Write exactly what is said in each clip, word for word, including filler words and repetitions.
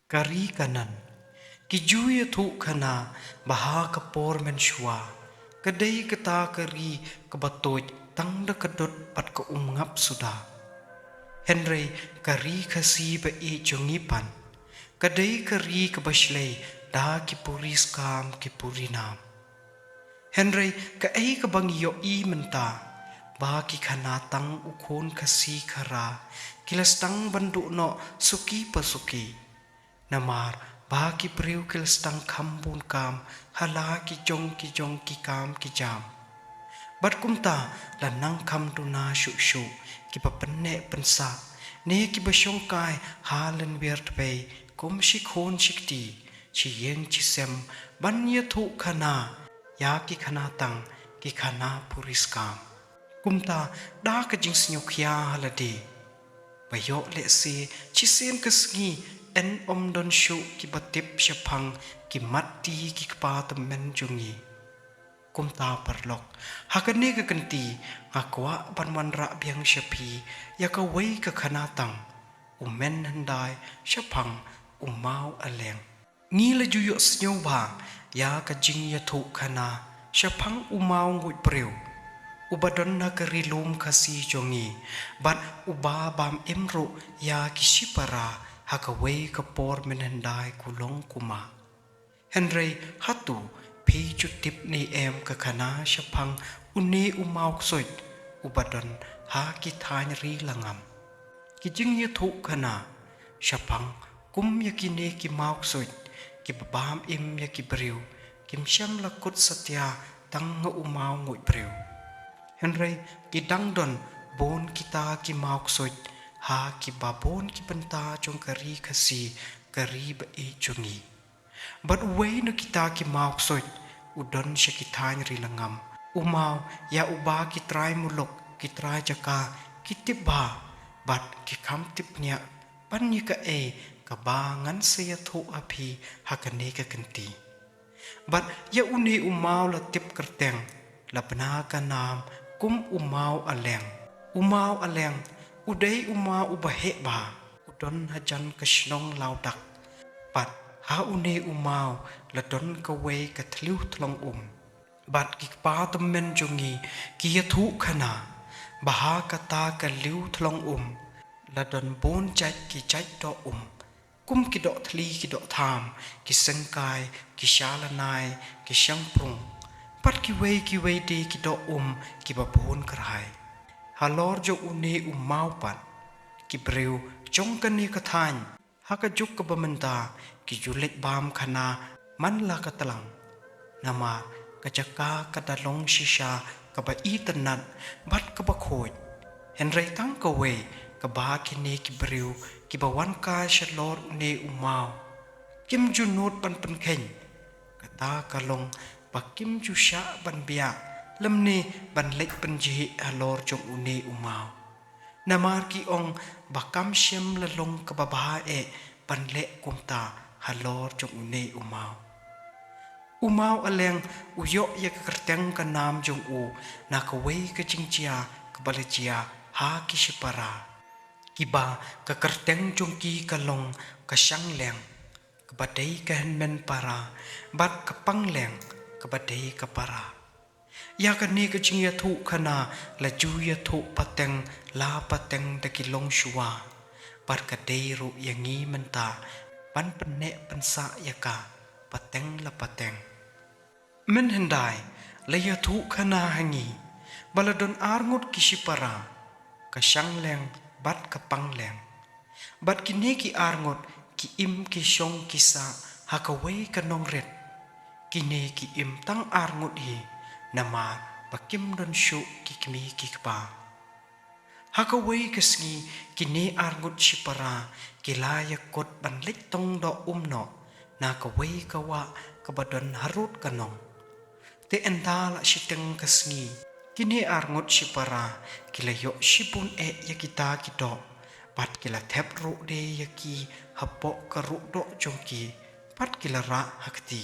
Ka ri Kanaan. Ki ju ïathuh khana ba ha ka por mynshuwa ka dei kata ka ri kaba tuid tang da ka dud bad ka umngap suda. Hynrei ka ri Khasi ba ïeit jong ngi pat ka dei ka ri kaba shlei da ki puri skam ki puri nam. Hynrei kaei kaba ngi ïohi mynta ba ki khana tang u khun Khasi khara ki la sdang ban duh noh suki pa suki. Namar ba ki briew ki la sdang kham bun kam ha la ki jong ki jong ki kam ki jam. Bad kumta la nang kham duna shuh shuh kiba pynneh pynsah ne kiba shongkai ha lynwiar dpei kum shi khun shi kti, shi ïing shi sem ban ïathuh khana ïa ki khana tang ki khana puri skam. Kumta da ka jingsngewkhia ha lade ba ïoh lehse shisien ka sngi yn ym don shuh kiba tip shaphang ki mat ti ki kpa tymmen jong ngi. Kumta paralok, ha kane ka kynti nga kwah ban wanrah biang sha phi ïa kawei ka khana tang, u mynhyndai shaphang u Maw Aleng. Ngi la ju ïohsngew bha ïa ka jingïathuh khana shaphang u maw nguid briew uba don ha ka ri lum Khasi jong ngi bad uba bam im ruh ïa ki shipara ha kawei ka por mynhyndai ku long ku mah. Hynrei hato phi ju tip ne em ka khana shaphang une u maw ksuid uba don ha ki thaiñ ri langam? Ki jingïathuh khana shaphang kum ïa kine ki maw ksuid kiba bam im ïa ki briew kim shym la kut satia tang ha u maw nguid briew. Hynrei ki dang don bun kita ki maw ksuid ha kiba bun ki bynta jong ka ri Khasi, ka ri ba ïeit jong ngi. Bad uwei na kita ki maw ksuid u don sha ki thaiñ ri langam, u maw ïa uba ki trai muluk ki trai jaka ki tip bha bad ki kham tip bniah ban ïa kaei kaba ngan sa ïathuh ha phi ha kane ka kynti. Bad ïa une u maw la tip kyrteng, la bna ka nam kum u Maw Aleng. U Maw Aleng u dei u maw uba heh bha, u don hajan ka shnong Lawdak. Bad ha une u maw la don kawei ka thliew thlong um. Bad ki kpa tymmen jong ngi ki ïathuh khana ba ha kata ka thliew thlong um la don bun jait ki jait doh um, kum ki doh thli ki doh tham, ki syngkai, ki sha lanai, ki shangprung bad kiwei kiwei de ki doh um kiba bun kyrhai. Halor jong une u maw pat ki briew jong kane ka thaiñ ha ka juk kaba mynta ki ju leit bam khana man la ka tlang. Namar ka jaka ka da long shisha kaba itynnat bad kaba khuid. Hynrei tang kawei kaba kine ki briew kiba wan kai shalor une u maw kim ju nud ban pynkheiñ, kata ka long ba kim ju shah ban biah lymne ban leit pynjhieh halor jong une u maw. Namar ki ong ba kam shym la long kaba bha eh ban leh kumta halor jong une u maw. U Maw Aleng u ïoh ïa ka kyrteng ka nam jong u na kawei ka jingjia kaba la jia ha ki shipara, kiba ka kyrteng jong ki ka long ka Shangleng kaba dei ka hynmen para bad ka Pangleng kaba dei ka para. Ïa kane ka jingïathuh khana la ju ïathuh pateng la pateng da ki longshuwa bad ka dei ruh ïa ngi mynta ban pynneh pynsah ïa ka pateng la pateng. Mynhyndai la ïathuh khana ha ngi ba la don arngut ki shipara, ka Shangleng bad ka Pangleng. Bad kine ki arngut ki im ki shong ki sah ha kawei ka nongrit. Kine ki im tang arngut hi namar ba kim don shuh ki kmie ki kpa. Ha kawei ka sngi kine arngut shipara ki la ïakut ban leit tong doh um noh na kawei ka wah kaba don harud ka nong. Te ynda la shiteng ka sngi kine arngut shipara ki la ïoh shibun eh ïa kita ki doh bad ki la thep ruh de ïa ki hapoh ka ruh doh jong ki bad ki la rah ha kti.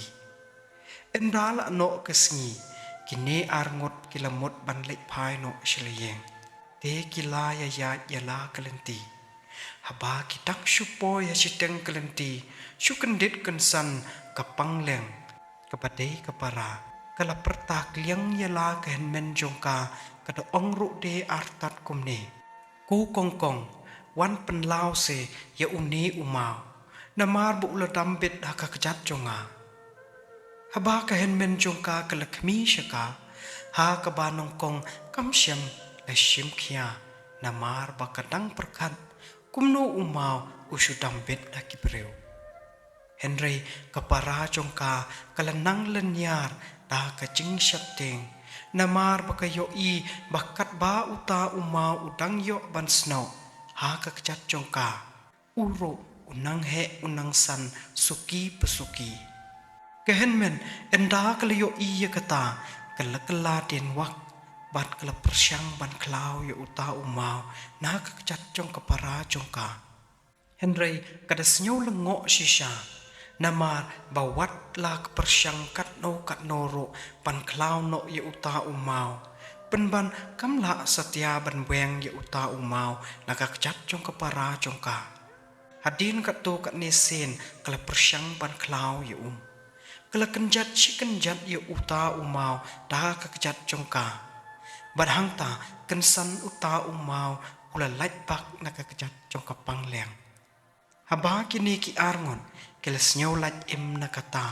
Ynda la noh ka sngi kine arngut ki la mut ban leit phai noh sha la ïing. Te ki la ïaid ïa la ka lynti. Haba ki dang shu poi ha shiteng ka lynti, shu kyndit kynsan ka pangleng kaba dei ka para ka la pyrta kliang ïa la ka hynmen jong ka, ka da ong ruh de artat kumne: Ko kongkong, wan pynlaw se ïa une u maw, namar ba u la dam bit ha ka kjat jong nga. Haba ka hynmen jong ka ka la khmih sha ka, ha kaba nyngkong kam shym la shim khia, namar ba ka dang pyrkhat kumno u maw u shu dam bit ha ki briew. Hynrei ka para jong ka ka la nang lynñiar da ka jingsheptieng, namar ba ka ïohi ba katba uta u maw u dang ïoh ban snoh ha ka kjat jong ka, u ruh u nang heh u nang san suki pa suki. Ka hynmen ynda ka la ïohi ïa kata, ka la kylla dienwak bad ka la pyrshang ban khlaw ïa uta u maw na ka kjat jong ka para jong ka. Hynrei ka da sngew lyngngoh shisha, namar ba wat la ka pyrshang katno katno ruh ban khlaw noh ïa uta u maw, pynban kam lah satia ban weng ïa uta u maw na ka kjat jong ka para jong ka. Hadien katto katne sien ka la pyrshang ban khlaw ïa u. Ka la kynjat shi kynjat ïa uta u maw da ka kjat jong ka. Bad hangta kynsan uta u maw u la lait bak na ka kjat jong ka pangleng. Haba kine ki arngut ki la sngew lait im na kata,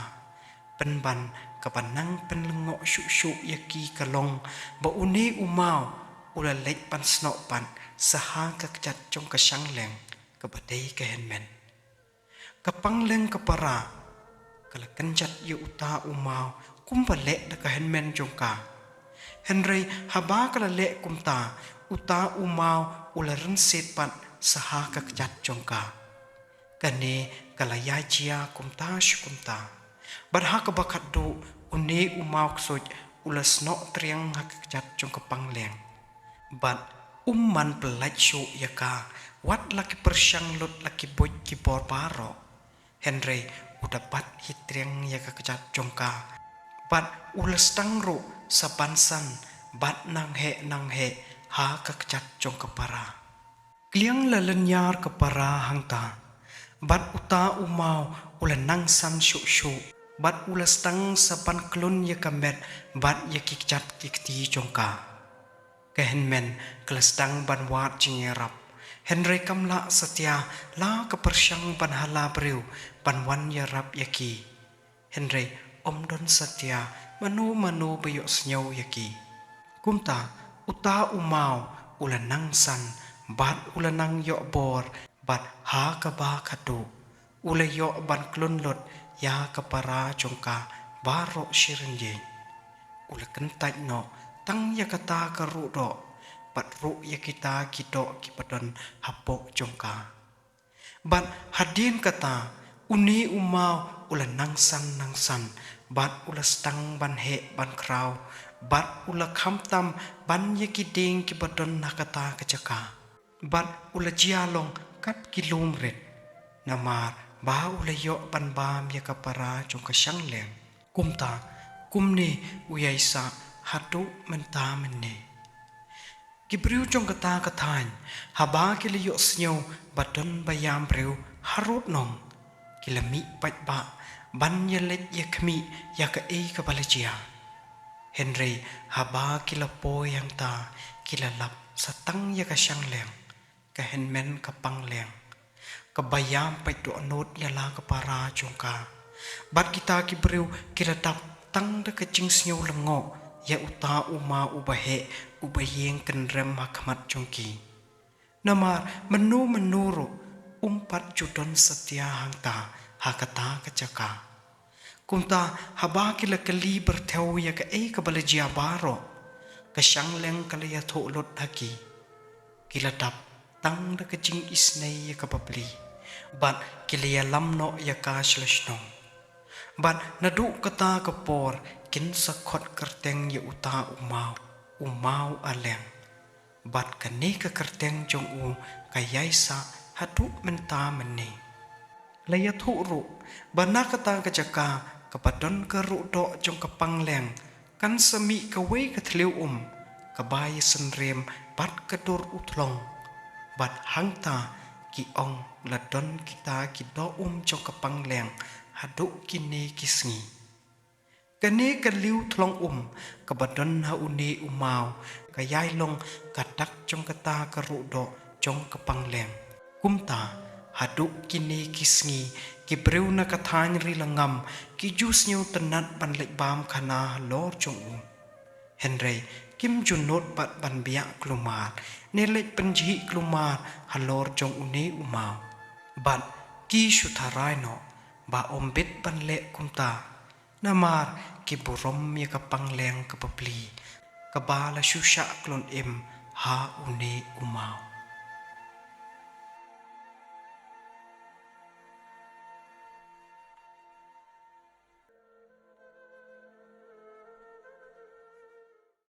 pynban kaba nang pynlyngngoh shuh shuh ïa ki ka long ba une u maw u la leit ban snoh pat sa ha ka kjat jong ka shangleng kaba dei ka hynmen. Ka pangleng ka para ka la kynjat ïa uta u maw kumba leh da ka hynmen jong ka. Hynrei haba ka la leh kumta, uta u maw u la rynsied pat sa ha ka kjat jong ka. Kane ka la ïa jia kumta shi kumta. Bad ha kaba khatduh une u maw ksuid u la snoh triang ha ka kjat jong ka pangleng. Bad um man pyllait shuh ïa ka, wat la ki pyrshang lut la ki buit ki bor baroh. Hynrei u da bat hi triang ïa ka kjat jong ka. Bad u la sdang ruh sa ban san bad nang heh nang heh ha ka kjat jong ka para. Kliang la lynñiar ka para hangta. Bad uta u maw u la nang san shuh shuh. Bad u la sdang sa ban klun ïa ka met bad ïa ki kjat ki kti jong ka. Ka hynmen ka la sdang ban wad jingïarap. Hynrei kam lah satia la ka pyrshang ban hala briew ban wan ïarap ïa ki. Hynrei ym don satia mano mano ba ïohsngew ïa ki. Kumta uta u maw u la nang san bad u la nang ïoh bor bad ha kaba khatduh u la ïoh ban klun lut ïa ka para jong ka baroh shi rynïeng. U la kyntait noh tang ïa kata ka ruh doh bad ruh ïa kita ki doh kiba don hapoh jong ka. Bad hadien kata une u maw u la nang san nang san bad u la sdang ban heh ban khraw bad u la kham tam ban ïa ki dieng kiba don ha kata ka jaka. Bad u la jia long kat ki lum rit. Namar ba u la ïoh ban bam ïa ka para jong ka shangleng. Kumta kumne u ïai sah haduh mynta mynne. Ki briew jong kata ka thaiñ haba ki la ïohsngew ba don ba ïam briew harud nong, ki la mih paidbah ban ïaleit ïakhmih ïa kaei kaba la jia. Hynrei haba ki la poi hangta ki la lap sa tang ïa ka shangleng, ka hynmen ka pangleng, kaba ïam pait dohnud ïa la ka para jong ka. Bad kita ki briew ki la dap tang da ka jingsngew lyngngoh ïa uta u maw uba heh uba ïeng kynrem ha khmat jong ki. Namar mynno mynno ruh um pat ju don satia hangta ha kata ka jaka. Kumta haba ki la kylli byrthew ïa kaei kaba la jia baroh, ka shangleng ka la ïathuh lut ha ki. Ki la dap tang da ka jingisynei ïa ka bapli bad ki la ïalam noh ïa ka sha la shnong. Bad naduh kata ka por kin sa khot kyrteng ïa uta u maw, u maw Aleng. Bad kane ka kyrteng jong u ka ïai sah haduh mynta mynne. La ïathuh ruh ba na kata ka jaka kaba don ka ruh doh jong ka pangleng kan sa mih kawei ka thliew um kaba ïasynriem bad ka dur u thlong. Bad hangta Ki ong, la don kita ki doh um jong ka pangleng haduh kine ki sngi. Kane ka liewthlong um kaba don ha une u maw ka ïai long ka dak jong kata ka ruh doh jong ka pangleng. Kumta, haduh kine ki sngi, ki briew na ka thaiñ Ri Langam ki ju sngewtynnat ban leit bam khana halor jong u. Hynrei kim ju nud pat ban biah klumar ne leit pynjhieh klumar halor jong une u maw. Bad ki shu tharai noh ba ym bit ban leh kumta, namar ki burom ïa ka pangleng ka bapli kaba la shu shah klun im ha une u maw.